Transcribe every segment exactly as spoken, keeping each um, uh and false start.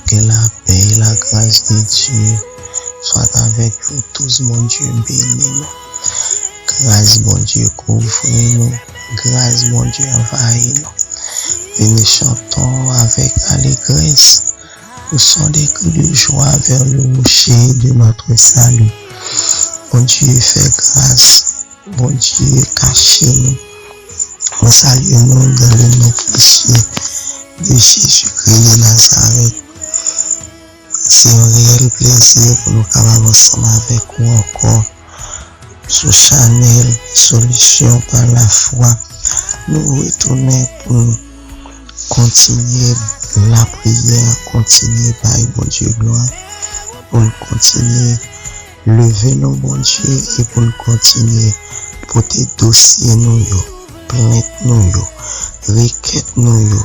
Que la paix et la grâce de Dieu soient avec vous tous. Bondye beni nou. Gras Bondye kouvri nou. Gras Bondye anvayi nou. Venez, chantons avec allégresse au son des cris de joie vers le rocher de notre salut. Bondye fè gras. Bondye kache nou. Mwen salye nou dans le nom précieux de Jésus-Christ de Nazareth. Se yon reyèl plezi pou nou kapab ansanm avèk ou ankò sou chanèl Solisyon pa Lafwa. Nou retounen pou n kontinye lapriyè, kontinye bay Bondye glwa, pou n kontinye leve non Bondye e pou n kontinye pote dosye nou yo, plent nou yo, rekèt nou yo,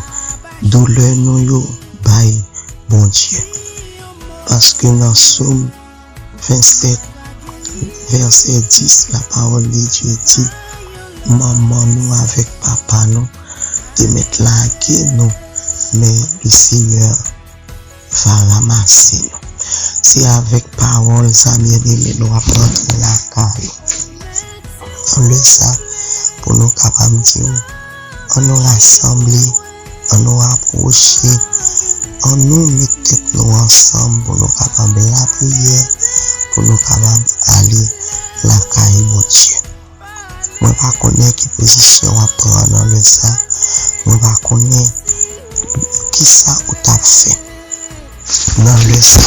doulè nou yo bay Bondye. Paske nan Sòm vennsèt, vèsè dis, la parole de Dieu di, manman nou avèk papa nou te mèt lage nou, men Lesenyè va ranmase nou. Se avèk pawòl sa, byeneme, nou ap rantre lakay ou. Nan lè sa, pou nou kapab di w, ann nou rasanble, ann nou rapwoche, ann nou met tèt nou ansanm pou nou kapab lapriyè, pou nou kapab ale lakay Bondye. Mwen pa konnen ki pozisyon w ap pran nan lè sa. Mwen pa konnen kisa ou t ap fè nan lè sa.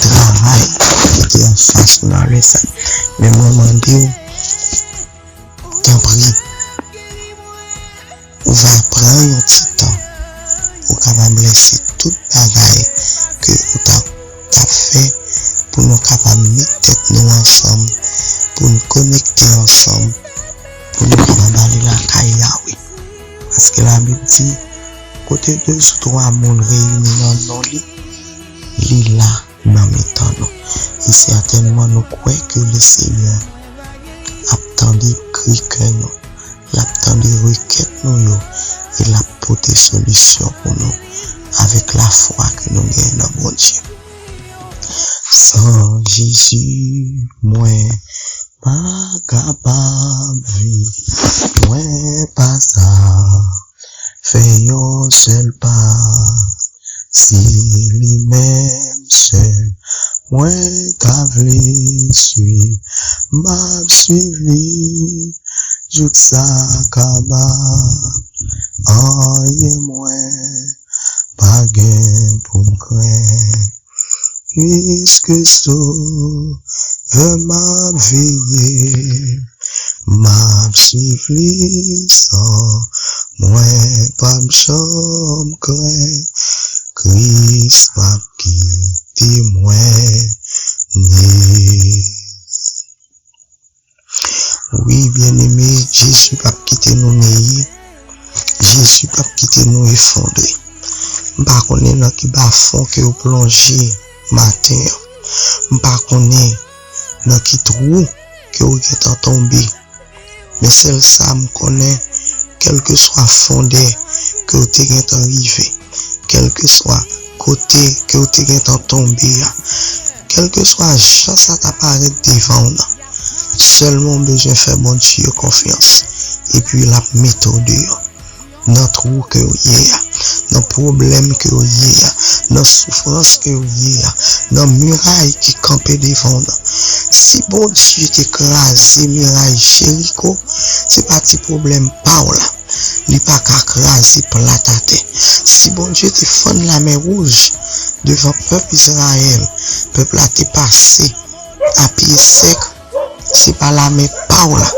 Travay ki te anfas ou nan lè sa. Men mwen mande w, tanpri, ou va pran yon ti tan, ou kapab lèse tout bagay ke ou t ap, t ap fè pou nou kapab met tèt nou ansanm, pou n konekte ansanm, pou nou kapab ale lakay Yawe. Paske Labib di, kote de sou twa moun reyini nan non li, li la nan mitan nou. E sètènman, nou kwè ke Lesenyè ap tande kri kè nou, l ap tande rekèt nou yo, e l ap pote solisyon pou nou avèk lafwa ke nou genyen nan Bondye. San Jezi, mwen pa kapab viv, mwen pa sa fè yon sèl pa. Se li menm sèl mwen ta vle swiv, m ap swiv li jouk sa kaba. Anyen mwen pa gen pou m kwè. Piske Sovè m ap veye, m ap swiv li san mwen p ap janm kwè. Kris p ap kite mwen neye. Wi, byeneme, Jezi p ap kite nou neye. Jezi p ap kite nou efondre. M pa konnen nan ki bafon ke w plonje maten an. M pa konnen nan ki twou ke w gentan tonbe. Men sèl sa m konnen, kèlkeswa fondè ke w te gentan rive, kèlkeswa kote ke w te gentan tonbe a, kèlkeswa jan sa ta parèt devan w nan, sèlman w bezwen fè Bondye konfyans, epi l ap mete w deyò nan twou ke w ye a, nan pwoblèm ke w ye a, nan soufrans ke w ye a, nan miray ki kanpe devan w nan. Si Bondye te kraze miray Jeriko, se pa ti pwoblèm pa w la. Li pa ka kraze plat atè. Si Bondye te fann Lamè Wouj devan pèp Izrayèl, pèp la te pase a pye sèk, se pa lame pa w la.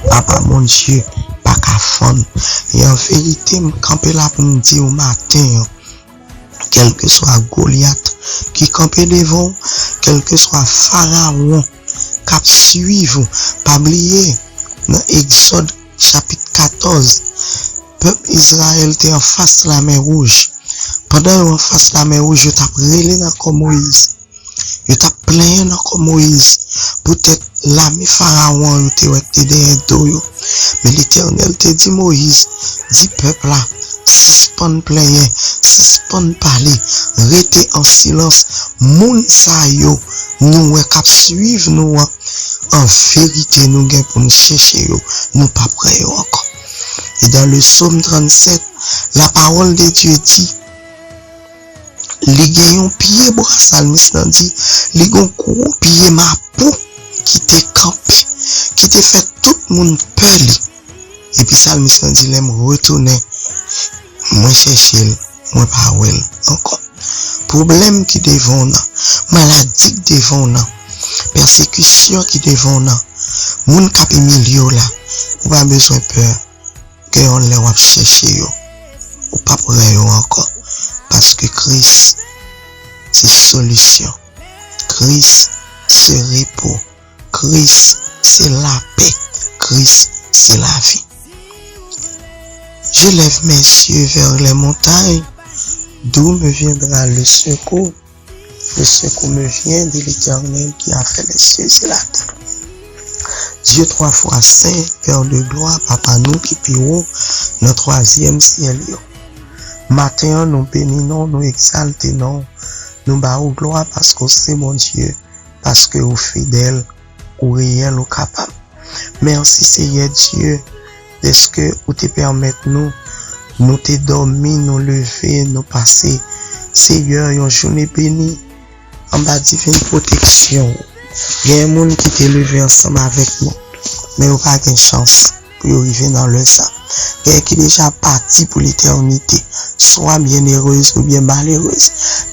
Papa Bondye pa ka fann. E an verite, m kanpe la pou m di w maten an, kèlkeswa Golyat ki kanpe devan w, kèlkeswa Farawon k ap swiv ou, pa bliye, nan Egzòd chapit katòz, pèp Izrayèl te anfas Lamè Wouj. Pandan yo anfas Lamè Wouj, yo t ap rele nan kò Moyiz. Yo t ap plenyen nan kò Moyiz poutèt lame Farawon an yo te wè k te dèyè do yo. Men Letènèl te di Moyiz, di pèp la, sispann plenyen, sispann pale, rete an silans. Moun sa yo nou wè k ap swiv nou an, an verite, nou gen pou n chèche yo, nou p ap wè yo ankò. E dans le psaume trannsenk, la parole de Dieu dit, li gen yon pye bwa, salmis lan di, li gen yon gwo pye mapou ki te kanpe, ki te fè tout moun pè li. Epi salmis lan di, lè m retounen, mwen chèche l, mwen pa wè l ankò. Pwoblèm ki devan w nan, maladi ki devan w nan, pèsekisyon ki devan w nan, moun k ap imilye w la, ou pa bezwen pè. Gen yon lè w ap chèche yo, ou p ap wè yo ankò. Paske Kris se solisyon. Kris se repo. Kris se lapè. Kris se lavi. Je lève mes yeux vers les montagnes, d'où me viendra le secours? Le secours me vient de l'Éternel qui a fait les cieux et la terre. Dieu trois fois saint, Père de gloire, Papa nou ki pi wo nan twazyèm syèl yo. Maten an, nou beni non w, nou egzalte non w, nou ba ou glwa paske w se Bondye, paske ou fidèl, ou reyèl, ou kapab. Mèsi, Seyè Dye, dèske ou te pèmèt nou, nou te dòmi, nou leve, nou pase. Seyè, yon jounen beni anba diven pwoteksyon w. Gen moun ki te leve ansanm avèk nou, men yo pa gen chans pou yo rive nan lè sa. Gen ki deja pati pou letènite, swa byennerez oubyen malerez.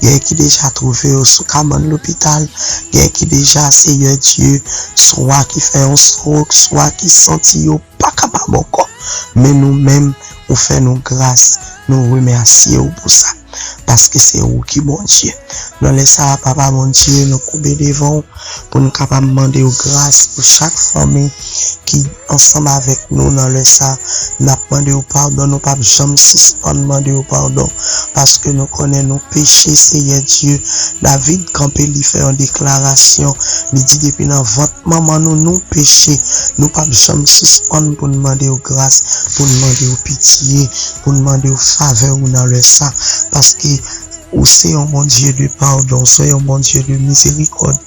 Gen ki deja twouve yo sou kabann lopital. Gen ki deja, Seyè Dye, swa ki fè yon stroke, swa ki santi yo pa kapab ankò. Men nou menm, ou fè nou gras, nou remèsye w pou sa. Paske se ou ki Bondye. Nan lè sa a, Papa Bondye, nou koube devan w pou n kapab mande w gras pou chak fanmi ki ansanm avèk nou nan lè sa. N ap mande w padon, nou p ap janm sispann mande w padon, paske nou konnen nou peche, Seyè Dye. David kanpe, li fè yon deklarasyon, li di, depi nan vant manman nou, nou peche. Nou p ap janm sispann pou n mande w gras, pou n mande w pitye, pou n mande w favè ou nan lè sa, paske ou se yon Bondye de padon, ou se yon Bondye de mizerikòd.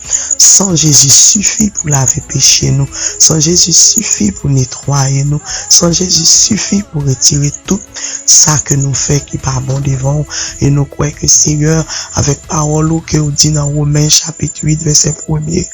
San Jezi sifi pou lave peche nou, san Jezi sifi pou netwaye nou, san Jezi sifi pou retire tout sa ke nou fè ki pa bon devan w. E nou kwè ke, Seyè, avèk pawòl ou ke w di nan Women chapit uit vèsè premye,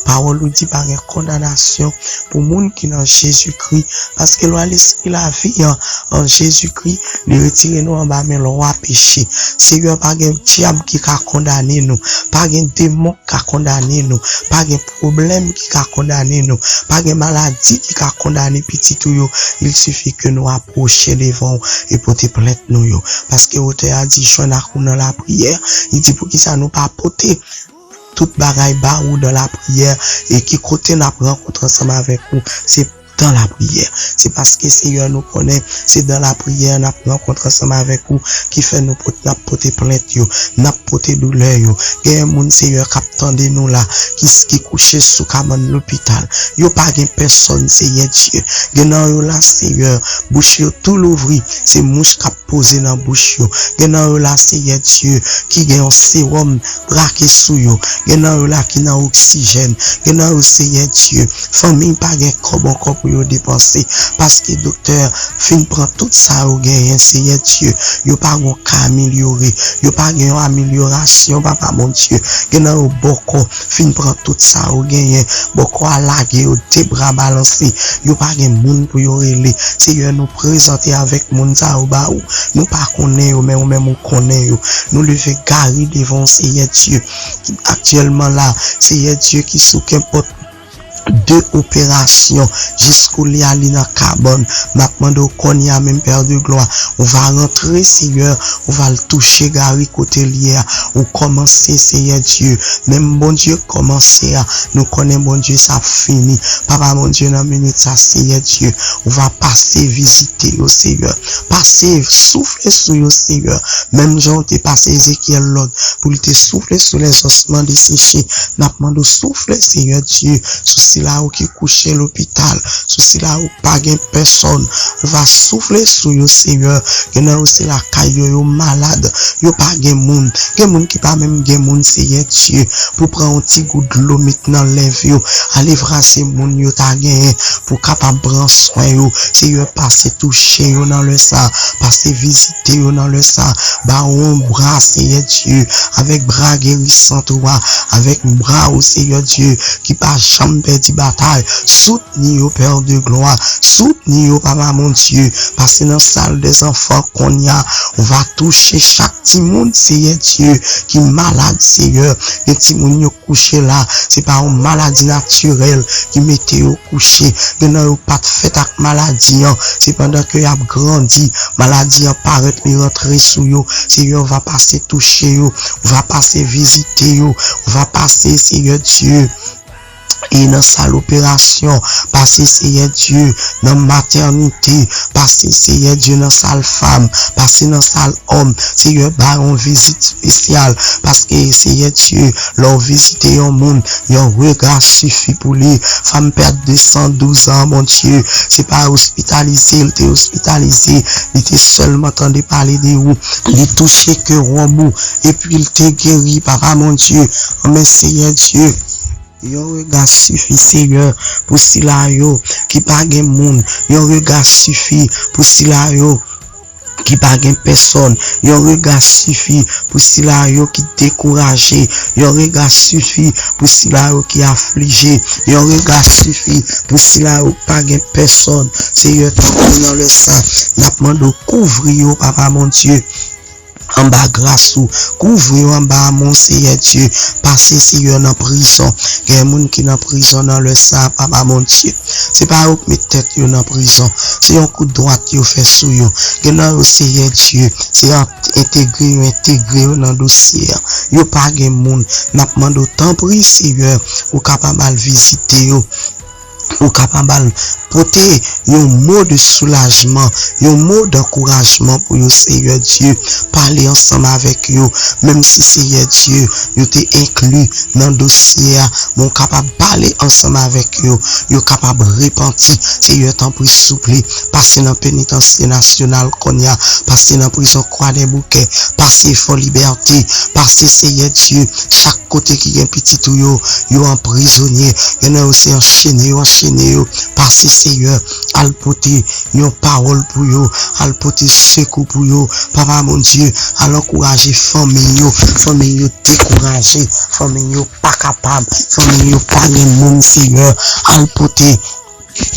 pawòl ou di pa gen kondanasyon pou moun ki nan Jezikri, paske lwa lespri lavi an, an Jezikri, li retire nou anba men lwa peche. Seyè, pa gen dyab ki ka kondane nou, pa gen demon ki ka kondane nou, pa gen pwoblèm ki ka kondane nou, pa gen maladi ki ka kondane pitit ou yo. Il sifi ke nou apwoche devan w e pote plent nou yo. Paske otè a di, jwenn ak ou nan lapriyè. Li di, poukisa nou pa pote tout bagay ba ou dan lapriyè, e ki kote n ap rankontre ansanm avèk ou, se dan lapriyè. Se paske, Seyè, nou konnen se dan lapriyè n ap rankontre ansanm avèk ou ki fè nou pot-, n ap pote plent yo, n ap pote doulè yo. Genyen moun, Seyè, k ap tande nou la, ki, ki kouche sou kabann lopital. Yo pa gen pèsòn, Seyè Dye. Gen nan yo la, Seyè, bouch yo tou louvri, se mouch k ap poze nan bouch yo. Gen nan yo la, Seyè Dye, ki gen yon sewòm brake sou yo. Gen nan yo la ki nan oksijèn. Gen nan yo, Seyè Dye, fanmi pa gen kòb ankò pou yo depanse, paske doktè fin pran tout sa yo genyen, Seyè Dye. Yo pa gon ka amelyore. Yo pa gen yon amelyorasyon, Papa Bondye. Gen nan yo bòkò fin pran tout sa yo genyen. Bòkò a lage yo, de bra balanse. Yo pa gen moun pou yo rele. Seyè, nou prezante avèk moun sa yo ba ou. Nou pa konnen yo, men ou menm ou konnen yo. Nou leve gari devan w, Seyè Dye, ki aktyèlman la, Seyè Dye, ki sou kenpòt de operasyon, jiskoulye a li nan kabann. M ap mande w kounye a menm, Pè de glwa, ou va rantre, Seyè, ou va al touche gari kote l ye a. Ou kòmanse, Seyè Dye. Menm Bondye kòmanse a, nou konnen, Bondye, sa ap fini. Papa Bondye, nan minit sa, Seyè Dye, ou va pase vizite yo, Seyè. Pase soufle sou yo, Seyè. Menm jan w te pase Ezekyèl lòd pou l te soufle sou lèzòsman deseche, n ap mande w soufle, Seyè Dye, sou sila yo ki kouche lopital, sou sila yo pa gen pèsòn. Ou va soufle sou yo, Seyè. Gen nan yo se lakay yo, yo malad, yo pa gen moun. Gen moun ki pa menm gen moun, Seyè Dye, pou pran yon ti gout dlo met nan lèv yo. Ale vrase moun yo ta genyen pou kapab pran swen yo. Seyè, pase touche yo nan lè sa. Pase vizite yo nan lè sa. Ba yo yon bra, Seyè Dye, avèk bra gerisan tou a, avèk bra ou, Seyè Dye, ki pa janm pèdi batay. Soutni yo, Pè de glwa. Soutni yo, Papa Bondye. Pase nan sal dè zanfan kounye a. Ou va touche chak timoun, Seyè Dye, ki malad, Seyè. Gen timoun yo kouche la, se pa yon maladi natirèl ki mete yo kouche. Gen nan yo pa t fèt ak maladi an. Se pandan ke y ap grandi, maladi an parèt, li rantre sou yo. Seyè, ou va pase touche yo, ou va pase vizite yo, ou va pase, Seyè Dye, e nan sal operasyon, pase, Seyè Dye, nan matènite, pase, Seyè Dye, nan sal fanm, pase nan sal òm. Seyè, ba yon vizit espesyal, paske, Seyè Dye, lè w vizite yon moun, yon rega sifi pou li. Fanm pèdi de san douz an, Bondye, se pa ospitalize l te ospitalize, li te sèlman tande pale de ou, li touche kè wòb ou, epi l te geri, Papa Bondye. Anben, Seyè Dye, yon rega sifi, Seyè, pou sila yo ki pa gen moun. Yon rega sifi pou sila yo ki pa gen pèsòn. Yon rega sifi pou sila yo ki dekouraje. Yon rega sifi pou sila yo ki aflije. Yon rega sifi pou sila yo ki pa gen pèsòn. Seyè, tanpri, nan lè sa, n ap mande w kouvri yo, Papa Bondye, anba gras ou. Kouvri yo anba amon, Seyè Dye. Pase, Seyè, nan prizon. Gen moun ki nan prizon nan lè sa, Papa Bondye. Se pa yo k met tèt yo nan prizon. Se yon kout dwat yo fè sou yo. Gen nan yo, Seyè Dye, se an-, entegre yo, entegre yo nan dosye a. Yo pa gen moun. N ap mande w, tanpri, Seyè, ou kapab al vizite yo. Ou kapab al pote yon mo de soulajman, yon mo dankourajman pou yo, Seyè Dye. Pale ansanm avèk yo, menm si, Seyè Dye, yo te enkli nan dosye a, men w kapab pale ansanm avèk yo, yo kapab repanti. Seyè, tanpri, souple, pase nan penitansye nasyonal kounye a, pase nan prizon Kwadèboukè, pase Fò Libète, pase, Seyè Dye, chak kote ki gen pitit ou yo, yo anprizonye. Gen nan yo se anchene yo anchene yo. Pase, Seyè, al pote yon pawòl pou yo, al pote sekou pou yo. Papa Bondye, al ankouraje fanmi yo. Fanmi yo dekouraje, fanmi yo pa kapab, fanmi yo pa gen moun, Seyè. Al pote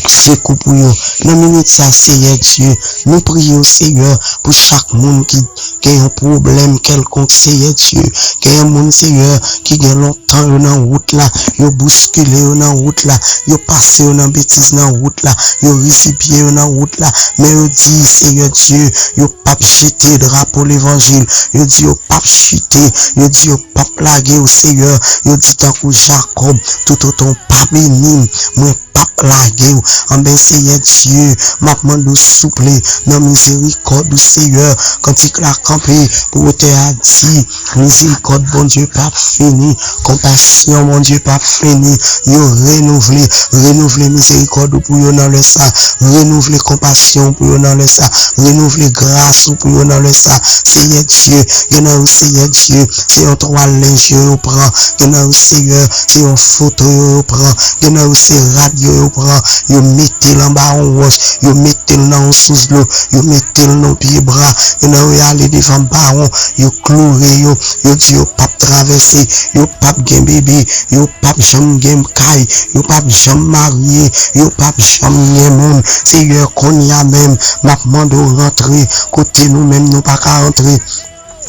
sekou pou yo. Nan minit sa, Seyè Dye, nou priye w, Seyè, pou chak moun ki gen yon pwoblèm kèlkonk, Seyè Dye. Gen yon moun, Seyè, ki gen lontan yo nan wout la, yo bouskile yo nan wout la, yo pase yo nan betiz nan wout la, yo rizibye yo nan wout la. Men yo di, Seyè Dye, yo p ap jete drapo levanjil. Yo di yo p ap chite. Yo di yo p ap lage w, Seyè. Yo di tankou Jakòb, toutotan w pa beni m, mwen p ap lage w. Anben, Seyè Dye, m ap mande w souple, nan mizerikòd ou, Seyè. Kantik la kanpe pou otè a di, mizerikòd Bondye p ap fini, konpasyon Bondye p ap fini. Yo renouvle, renouvle mizerikòd ou pou yo nan lè sa, renouvle konpasyon ou pou yo nan lè sa, renouvle gras ou pou yo nan lè sa. Seyè Dye, gen nan yo, Seyè Dye, se yon twal lenj yo, yo pran. Gen nan yo, Seyè, se yon foto yo, yo pran. Gen nan yo, se rad yo, yo pran. Yo mete l anba yon wòch, yo mete l nan yon sous dlo, yo mete l nan yon pye bwa. Gen nan yo, y ale devan bawon, yo kloure yo, yo di yo p ap travèse, yo p ap gen bebe, yo p ap janm gen kay, yo p ap janm marye, yo p ap janm gen moun. Seyè, kounye a menm, m ap mande w rantre kote nou menm nou pa ka rantre.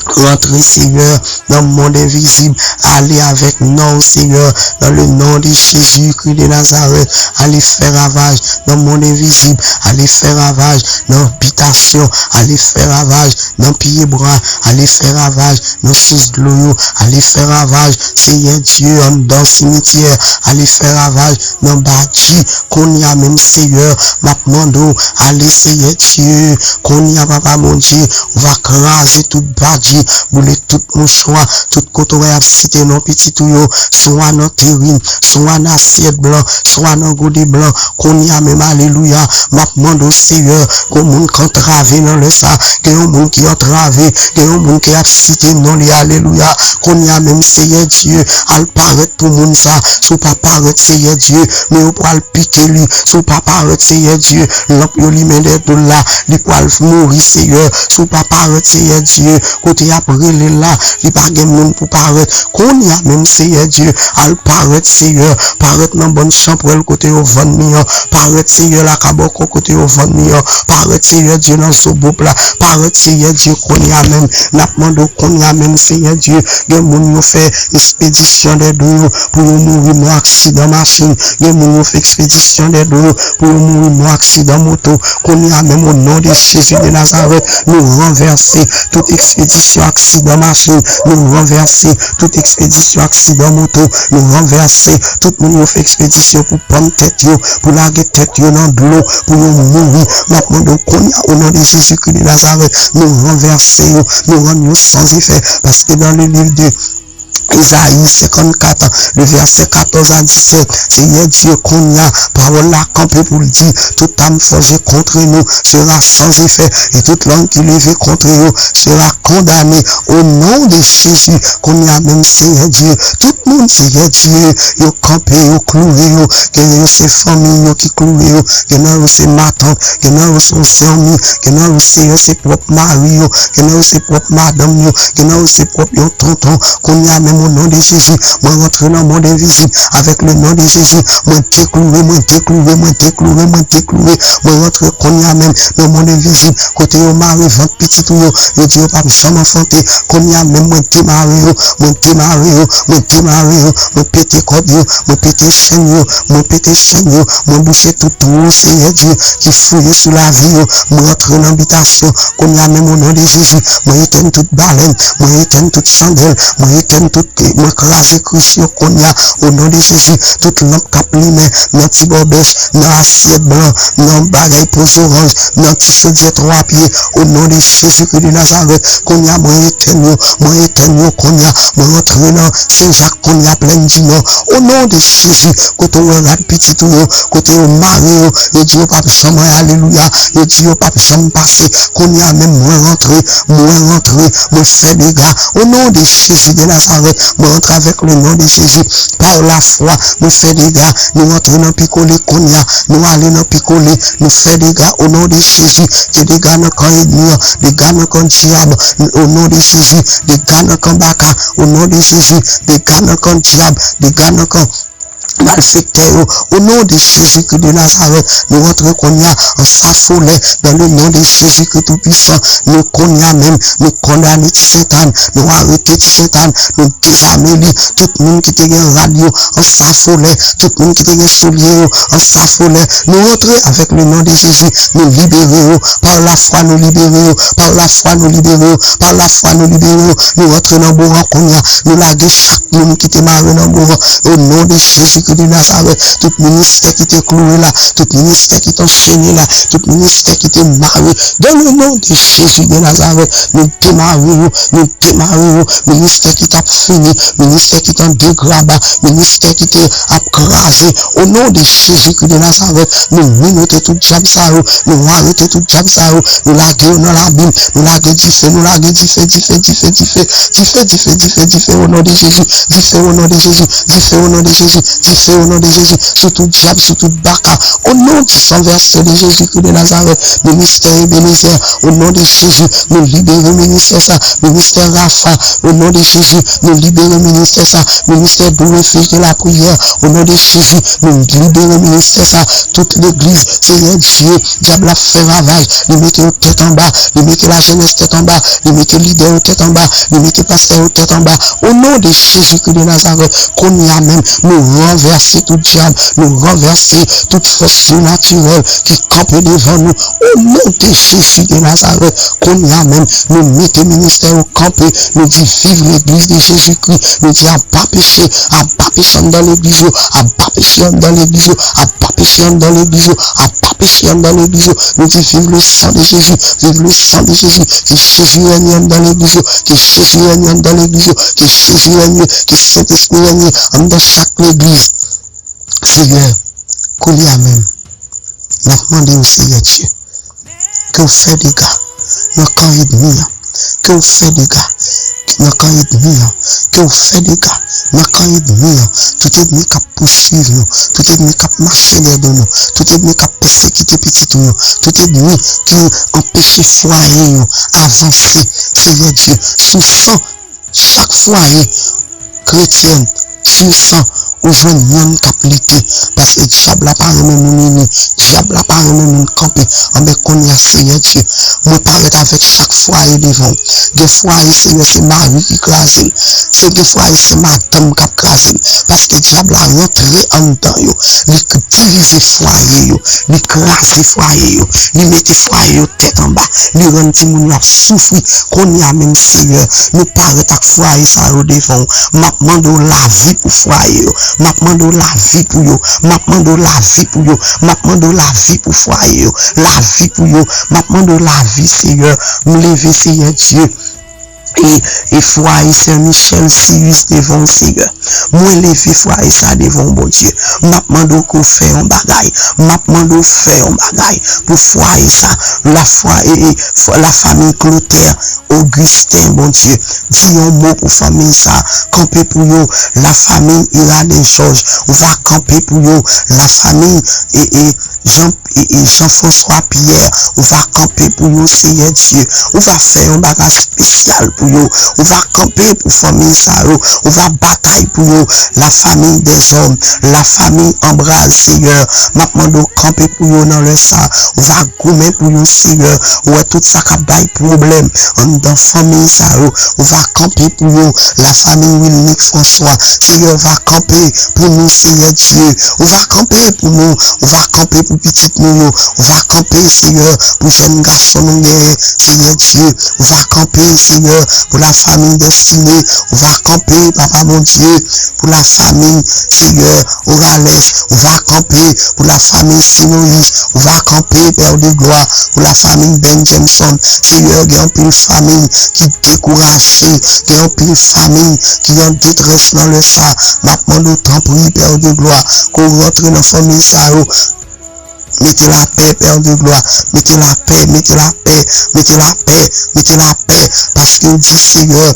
Rantre, Seyè, nan mond envizib. Ale avèk non w, Seyè, dans le nom de Jésus-Christ de Nazareth. Ale fè ravaj nan mond envizib. Ale fè ravaj nan bitasyon. Ale fè ravaj nan pye bwa. Ale fè ravaj nan sous dlo yo. Ale fè ravaj, Seyè Dye, anndan simityè. Ale fè ravaj nan badji. Kounye a menm, Seyè, m ap mande w, ale, Seyè Dye. Kounye a, Papa Bondye, ou va kraze tout badji. Jezi, boule tout mouchwa, tout kote w wè y ap site non pitit ou yo, swa nan terin, swa nan asyèt blan, swa nan gode blan, kounye a menm, alelouya, m ap mande w, Seyè, gen yon moun k antrave nan lè sa, gen yon moun ki antrave, gen yon moun ki ap site non li, alelouya, kounye a menm, Seyè Dye, al parèt pou moun sa, si w pa parèt, Seyè Dye, men yo pral pike li, si w pa parèt, Seyè Dye, lanp yo limen dèyè do l la, li pral mouri, Seyè, si w pa parèt, Seyè Dye, kote y ap rele l la, li pa gen moun pou parèt, kounye a menm, Seyè Dye, al parèt, Seyè, parèt nan bann chanpwèl kote yo vann li an, parèt, Seyè, lakabòkò kote yo vann li an, parèt, Seyè Dye, nan zobop la, parèt, Seyè Dye, kounye a menm, n ap mande w kounye a menm, Seyè Dye, gen moun yo fè ekspedisyon dèyè do yo, pou yo mouri mò aksidan machin. Gen moun yo fè ekspedisyon dèyè do yo, pou yo mouri mò aksidan moto. Kounye a menm, o non de Jezi de Nazarèt, nou ranvèse tout ekspedisyon aksidan machin. Nou ranvèse tout ekspedisyon aksidan moto. Nou ranvèse tout moun yo fè ekspedisyon pou pann tèt yo, pou lage tèt yo nan dlo, pou yo mouri. M ap mande w kounye a, o non de Jezikri de Nazarèt, nou ranvèse yo, nou rann yo san efè. Paske dans le livre de Ezayi senkannkat, le vèsè katòz a disèt, Seyè Dye, kounye a, pawòl la kanpe pou l di, toute arme forgée contre nous sera sans effet, et toute langue qui lève contre nous sera condamnée, au nom de Jésus. Kounye a menm, Seyè Dye, tout moun, Seyè Dye, yo kanpe, yo kloure yo, gen yo se fanmi yo ki kloure yo, gen nan yo se matant, gen nan yo se yon zanmi, gen nan yo, Seyè, se pwòp mari yo, gen nan yo se pwòp madanm yo, gen nan yo se pwòp yon tonton. Kounye a menm, o non de Jezi, mwen rantre nan mond envizib avèk le non de Jezi. Mwen dekloure, mwen dekloure, mwen dekloure, mwen dekloure. Mwen rantre kounye a menm nan mond envizib kote yo mare vant pitit ou yo. Yo di yo p ap janm anfante. Kounye a menm, mwen demare yo, mwen demare yo, mwen demare yo, mwen pete kòd yo, mwen pete chenn yo, mwen pete chenn yo, mwen bouche tout twou, Seyè Dye, ki fouye sou lavi yo. Mwen rantre nan bitasyon kounye a menm, o non de Jezi. Mwen etenn tout balèn, mwen etenn tout chandèl, mwen etenn tout, mwen kraze krich yo kounye a, o non de Jezi. Tout lanp k ap limen nan ti bòbèch, nan asyèt blan, nan bagay po zoranj, nan ti chodyè twa pye, o non de Jezikri de Nazarèt. Kounye a, mwen etenn yo, mwen etenn yo kounye a. Mwen rantre nan Sen Jak kounye a, Plèn di Nò, o non de Jezi. Kote w wè rad pitit ou yo, kote yo mare yo, yo di yo p ap janm, alelouya, yo di yo p ap janm pase. Kounye a menm, mwen rantre, mwen rantre, mwen fè dega, o non de Jezi de Nazarèt. Mwen rantre avèk le non de Jezi, pa lafwa, nou fè dega, nou rantre nan pi kole kounye a, nou ale nan pi kole, nou fè dega, o non de Jezi. Ke dega nan kan ènmi an, dega nan kan dyab, o non de Jezi, dega nan kan baka, o non de Jezi, dega nan kan dyab, dega nan kan malfektè yo, o non de Jezikri de Nazarèt. Nou rantre kounye a an safolè, dans le nom de Jésus-Christ tout puissant. Nou kounye a menm, nou kondane ti Sentàn, nou arete ti Sentàn, nou dezame li. Tout moun ki te gen rad yo an safolè, tout moun ki te gen soulye yo an safolè, nou rantre avèk le non de Jezi, nou libere yo, pa lafwa nou libere yo, pa lafwa nou libere yo, pa lafwa nou libere yo. Nou rantre nan bouk an kounye a, nou lage chak moun ki te mare nan bouk an, o non de Jezikri de Nazarèt. Tout ministè ki te kloure la, tout ministè ki te anchene la, tout ministè ki te mare, dans le nom de Jésus de Nazareth, nou demare yo, nou demare yo. Ministè ki t ap fini, ministè ki t an degraba, ministè ki te ap kraze, o non de Jezikri de Nazarèt, nou menote tout dyab sa yo, nou arete tout dyab sa yo, nou lage yo nan labim, nou lage dife, nou lage dife, dife, dife, dife, dife, dife, dife, dife, o non de Jezi, dife, o non de Jezi, dife, o non de Jezi, dife, o non de Jezi, sou tout dyab, sou tout baka, o non di san vèse de Jezikri de Nazarèt, ministè Ebenezè, o non de Jezi, nou libere ministè sa, ministè Rafa, o non de Jezi, nou libere ministè sa, ministè Dou Refij de la Priyè, o non de Jezi, nou libere ministè sa, tout legliz, Seyè Dye, dyab la ap fè ravaj, li mete yo tèt anba, li mete lajenès tèt anba, li mete lidè yo tèt anba, li mete pastè yo tèt anba, o non de Jezikri de Nazarèt, kounye a menm, nou ranvèse tout dyab, nou ranvèse tout fòs sinatirèl ki kanpe devan nou, o non de Jezi de Nazarèt, kounye a menm, nou mete ministè yo kanpe, nou di viv legliz de Jezikri, nou di aba peche, aba peche anndan legliz yo, aba peche anndan legliz yo, aba peche anndan legliz yo, aba peche anndan legliz yo. Nou di, vive le sang de Jésus, vive le sang de Jésus. Ke Jezi règne anndan legliz yo, ke Jezi règne anndan legliz yo, ke Jezi règne, ke Sentespri règne anndan chak legliz. Seyè, kounye a menm, n ap mande w, Seyè Dye, ke w fè dega nan kan ènmi an, ke w fè dega nan kan ènmi an, ke w fè dega nan kan ènmi an, tout ènmi k ap pouswiv nou, tout ènmi k ap mache dèyè do nou, tout ènmi k ap pèsekite pitit ou yo, tout ènmi ki anpeche fwaye yo avanse, Seyè Dye, sou san chak fwaye kretyen, sou san ou jwenn yonn k ap lite, paske dyab la pa renmen moun ini, dyab la pa renmen moun kanpe. Anben, kounye a, Seyè Dye, mwen parèt avèk chak fwaye devan w. Gen fwaye, Seyè, se mari ki kraze l. Se gen fwaye, se madanm k ap kraze l. Paske dyab la rantre anndan yo. Li k-, divize fwaye yo. Li kraze fwaye yo. Li mete fwaye yo tèt anba. Li rann timoun yo ap soufri. Kounye a menm, Seyè, nou parèt ak fwaye sa yo devan w. M ap mande w lavi pou fwaye yo. M ap mande w lavi pou yo. M ap mande w lavi pou yo. M ap mande w lavi pou fwaye yo. Lavi pou yo. M ap mande w lavi, Seyè. M leve, Seyè Dye. E, e fwaye Sè Michel Sirius devan w, Seyè. Mwen leve fwaye sa devan w, Bondye. M ap mande w ke w fè yon bagay. M ap mande w fè yon bagay pou fwaye sa. Lafwa-, e, e, fwa-, la famille Clotaire Augustin, Bondye. Di yon mo pou fanmi sa. Kanpe pou yo. La famille Iraden Georges, ou va kanpe pou yo. La famille, e, e, Jean, e, e, Jean-François Pierre, ou va kanpe pou yo, Seyè Dye. Ou va fè yon bagay espesyal pou yo. Ou va kanpe pou fanmi sa yo. Ou va batay pou yo. La famille Deshommes, la famille Ambraz, Seyè. M ap mande w kanpe pou yo nan lè sa. Ou va goumen pou yo, Seyè. Ou wè tout sa k ap bay pwoblèm anndan fanmi sa yo. Ou va kanpe pou yo. La famille Wilnick François, Seyè, va kanpe pou nou, Seyè Dye. Ou va kanpe pou nou. Ou va kanpe pou pitit nou yo. Ou va kanpe, Seyè, pou jèn gason nou genyen, Seyè Dye. Ou va kanpe, Seyè, pou la famille Destiné. Ou va kanpe, Papa Bondye, pou la famille, Seyè, Orales. Ou va kanpe pou la famille Sinoïs. Ou va kanpe, Pè de glwa, pou la famille Benjenson. Seyè, gen anpil fanmi ki dekouraje, gen anpil fanmi ki an detrès nan lè sa. M ap mande w, tanpri, Pè de glwa, ke w rantre nan fanmi sa yo. Mete lapè, Pè de glwa. Mete lapè, mete lapè, mete lapè, mete lapè. Paske w di, Seyè,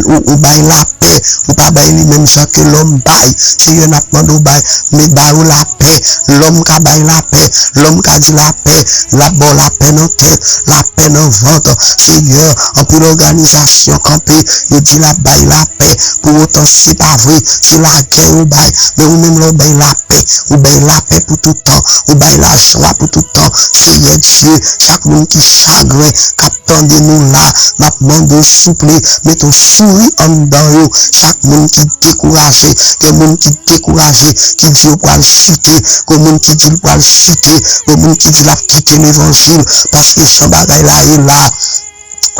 ou, ou bay lapè. Ou pa bay li menm jan ke lòm bay. Seyè, n ap mande w bay. Men ba yo lapè. Lòm ka bay lapè. Lòm ka di lapè. L ap ba w lapè nan tèt, lapè nan vant. Seyè, anpil òganizasyon kanpe. Yo di l ap bay lapè. Pou otan, se pa vre. Se lagè yo bay. Men ou menm, lè w bay lapè, ou bay lapè pou tout tan. Ou bay lajwa pou tout tan. Seyè Dye, chak moun ki chagren, k ap tande nou la, m ap mande w, souple, mete w souri anndan yo. Chak moun ki dekouraje, gen moun ki dekouraje, ki di yo pral chite, gen moun ki di l pral chite, gen moun ki di l ap kite levanjil, paske jan bagay la ye la,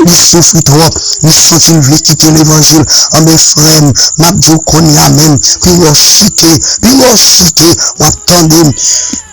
li soufri twòp, li santi l vle kite levanjil. Anben, frè m, m ap di w kounye a menm, pinga w chite, pinga w chite, w ap tande m.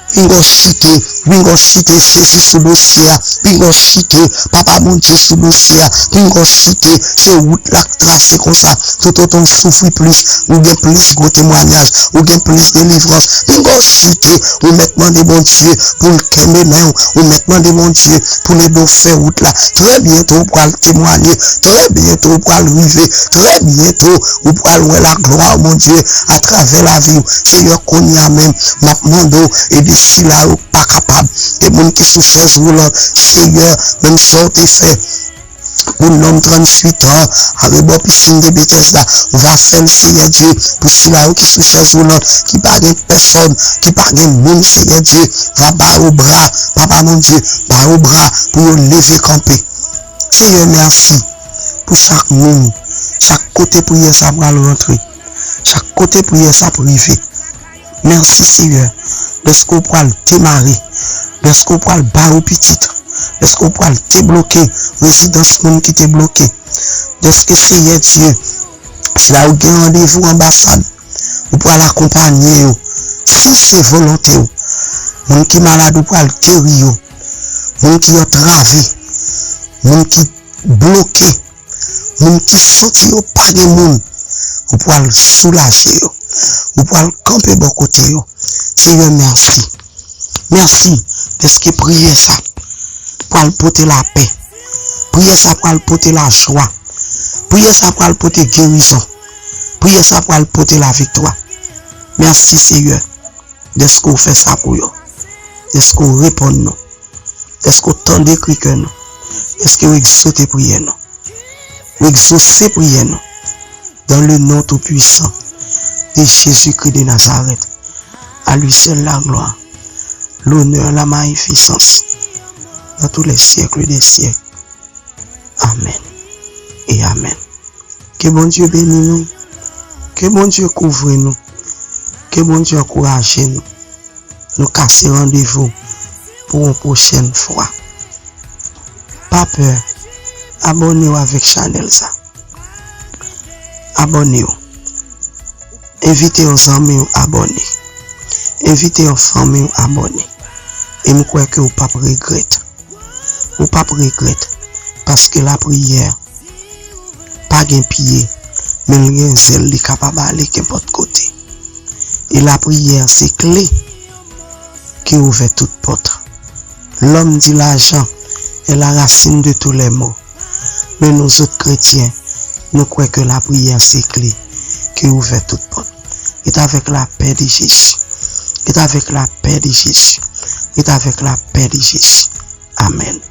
Pinga w chite, pinga w chite Jezi sou dosye a, pinga w chite Papa Bondye sou dosye a, pinga w chite, se wout la k trase konsa. Toutotan w soufri plis, ou gen plis gwo temwayaj, ou gen plis delivrans. Pinga w chite, ou mèt mande Bondye pou l kenbe men w, ou mèt mande Bondye pou l ede w fè wout la. Trè byento ou pral temwaye, trè byento ou pral rive, trè byento ou pral wè laglwa Bondye atravè lavi w. Seyè, kounye a menm, m ap mande w ede sila yo pa kapab. Gen moun ki sou chèz woulant, Seyè, menm jan w te fè pou nonm tranntuit an, arebò pisin de Betesda, ou va fè l, Seyè Dye, pou sila yo ki sou chèz woulant, ki pa gen pèsòn, ki pa gen moun, Seyè Dye, va ba yo bra, Papa Bondye, ba yo bra pou yo leve kanpe. Seyè, mèsi pou chak moun, chak kote priyè sa pral rantre, chak kote priyè sa ap rive. Mèsi, Seyè, dèske w pral demare, dèske w pral ba yo pitit, dèske w pral debloke rezidans moun ki te bloke, dèske, Seyè Dye, sila yo gen randevou anbasad, ou pral akonpanye yo, si se volonte w. Moun ki malad, ou pral geri yo. Moun ki antrave, moun ki bloke, moun ki santi yo pa gen moun, ou pral soulaje yo. Ou pral kanpe bò kote yo. Seyè, mèsi. Mèsi dèske priyè sa pral pote lapè. Priyè sa pral pote lajwa. Priyè sa pral pote gerizon. Priyè sa pral pote laviktwa. Mèsi, Seyè, dèske w fè sa pou yo. Dèske w reponn nou. Dèske w tande kri kè nou. Dèske w egzote priyè nou. Ou egzose priyè nou. Dans le nom tout-puissant de Jésus-Christ de Nazareth, à lui seul la gloire, l'honneur, la magnificence, dans tous les siècles des siècles. Amen et amen. Ke Bondye beni nou. Ke Bondye kouvri nou. Ke Bondye ankouraje nou. Nou kase randevou pou yon pwochèn fwa. Pa pè, abòne w avèk chanèl sa. Abòne w. Envite yon zanmi w abòne. Envite yon fanmi w abòne. E m kwè ke w p ap regrèt. Ou p ap regrèt, paske lapriyè pa gen pye, men l gen zèl, li kapab ale kenpòt kote. E lapriyè se kle ki ouvè tout pòt. L'homme dit l'argent est la racine de tous les maux. Men nou zòt kretyen, nou kwè ke lapriyè se kle ki ouvè tout pòt. Ret avèk lapè de Jezi. Ret avèk lapè de Jezi. Ret avèk lapè de Jezi. Amèn.